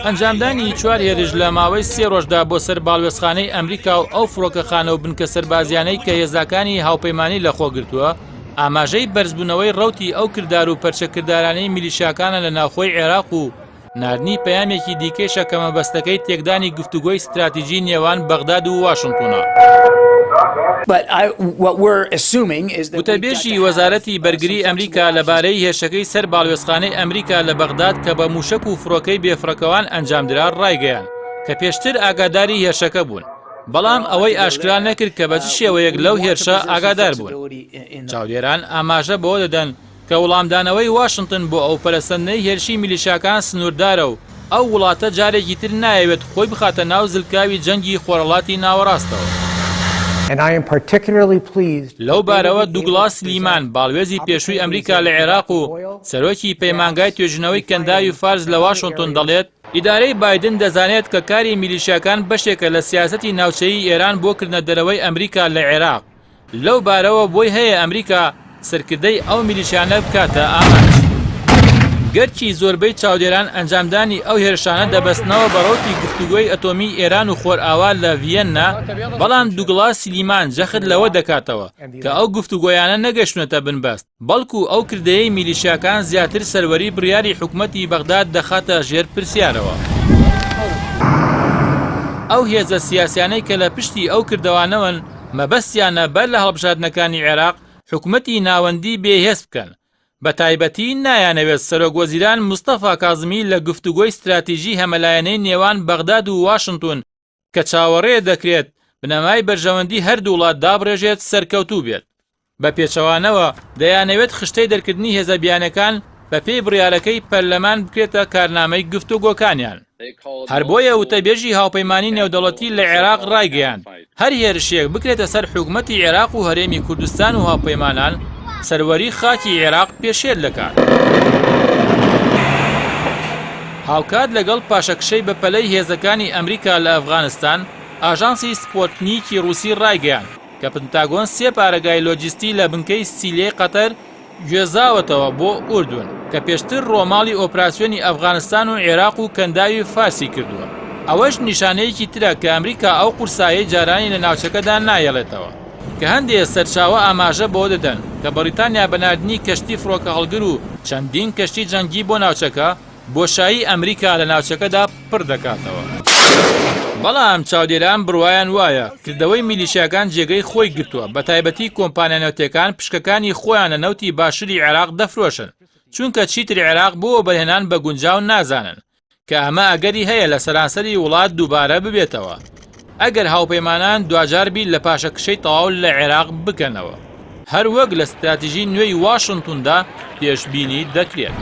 ئەنجامدانی چوار هێرش لە ماوەی سێ ڕۆژدا بۆ سەر باڵوێزخانەی ئەمریکا و ئەو فڕۆکەخانە و بنکە سەربازیانەی کە هێزاکانی هاوپەیمانی لەخۆگرتووە، ئاماژەی بەرزبوونەوەی ڕەوتی ئەو کردار و پەرچەکردارانەی میلیشیاکانە لە ناوخۆی عێراق و ناردنی پەیامێکی دیکەیشە کە مەبەستەکەی تێکدانی گفتوگۆی ستراتیجی نێوان بەغداد و واشنتۆنە. وتەبێژی وەزارەتی بەرگری ئەمریکا لەبارەی هێرشەکەی سەر باڵوێزخانەی ئەمریکا لە بەغداد کە بە مووشەک و فڕۆکەی بێفڕۆکەوان ئەنجامدرا ڕایگەیاند کە پێشتر ئاگاداری هێرشەکە بوون، بەڵام ئەوەی ئاشکرا نەکرد کە بە چ شێوەیەک لەو هێرشە ئاگادار بوون. چاودێران ئاماژە بەوە دەدەن کە وڵامدانەوەی واشنتن بۆ ئەو پەرەسەندنەی هێرشی میلیشاکان سنووردارە و ئەو وڵاتە جارێکی تر نایەوێت خۆی بخاتە ناو زلکاوی جەنگی خۆرهەڵاتی ناوەڕاستەوە. لەو بارەوە دوگڵاس لیمان، باڵوێزی پێشووی ئەمریکا لە عێراق و سەرۆکی پەیمانگای توێژینەوەی کەنداوی فارس لە واشنتن دەڵێت، ئیدارەی بایدن دەزانێت کە کاری میلیشیاکان بەشێکە لە سیاسەتی ناوچەیی ئێران بۆ کردنە دەرەوەی ئەمریکا لە عێراق، لەو بارەوە بۆی هەیە ئەمریکا سەرکردەی ئەو میلیشیانە بکاتە ئامانج. گەرچی زۆربەی چاودێران ئەنجامدانی ئەو هێرشانە دەبەستنەوە بە ڕەوتی گفتوگۆی ئەتۆمی ئێران و خۆرئاوا لە ڤیەننا، بەڵام دوگڵاس سلیمان جەخت لەوە دەکاتەوە کە ئەو گفتوگۆیانە نەگەشتونەتە بنبەست. بەڵکو ئەو کردەیەی میلیشیاکان زیاتر سەروەری بڕیاری حکومەتی بەغداد دەخاتە ژێر پرسیارەوە. ئەو هێزە سیاسیانەی کە لە پشتی ئەو کردەوانەوەن مەبەستیانە بەر لە هەڵبژاردنەکانی عێراق حکومەتی ناوەندی بێ هێز بکەن، بە تایبەتی نایانەوێت سەرۆک وەزیران مستەفا کازمی لە گفتوگۆی ستراتیژی هەمەلایەنەی نێوان بەغداد و واشنتون کە چاوەڕێ دەکرێت بنەمای بەرژەوەندی هەردوو وڵات دابڕێژێت سەرکەوتوو بێت. بە پێچەوانەوە دەیانەوێت خشتەی دەرکردنی هێزە بیانەکان بە پێی بڕیارەکەی پەرلەمان بکرێتە کارنامەی گفتوگۆکانیان. هەر بۆیە وتەبێژی هاوپەیمانی نێودەوڵەتی لە عێراق ڕایگەیاند، هەر هێرشێک بکرێتە سەر حکومەتی عێراق و هەرێمی کوردستان و هاوپەیمانان، سەروەری خاکی عێراق پێشێل دەکات. هاوکات لەگەڵ پاشەکشەی بەپەلەی هێزەکانی ئەمریکا لە ئەفغانستان، ئاژانسی سپۆتنیکی ڕووسی ڕایگەیاند کە پنتاگۆن سێ بارەگای لۆجستی لە بنکەی سیلیەی قەتەر گوێزاوەتەوە بۆ ئوردون کە پێشتر ڕۆماڵی ئۆپراسیۆنی ئەفغانستان و عێراق و کەنداوی فارسی کردووە. ئەوەش نیشانەیەکی ترە کە ئەمریکا ئەو قورسایەی جارانی لە ناوچەکەدا نایەڵێتەوە کە هەندێ سەرچاوە ئاماژە بەوە دەدەن کە بەڕیتانیا بە ناردنی کەشتی فڕۆکەهەڵگر و چەندین کەشتی جەنگی بۆ ناوچەکە بۆشایی ئەمریکا لە ناوچەکەدا پڕ دەکاتەوە. بەڵام چاودێران بڕوایان وایە کردەوەی میلیشیاکان جێگەی خۆی گرتووە، بەتایبەتی کۆمپانیا نەوتیەکان پشکەکانی خۆیان لە نەوتی باشوری عێراق دەفرۆشن، چونکە چیتر عێراق بۆ وەبەرهێنان بە گونجاو نازانن، کە ئەمە ئەگەری هەیە لە سەرانسەری وڵات دووبارە ببێتەوە ئەگەر هاوپەیمانان دواجار بیر لە پاشەکشەی تەواو لە عێراق بکەنەوە، هەر وەک لە ستراتیژی نوێی واشنتندا پێشبینی دەکرێت.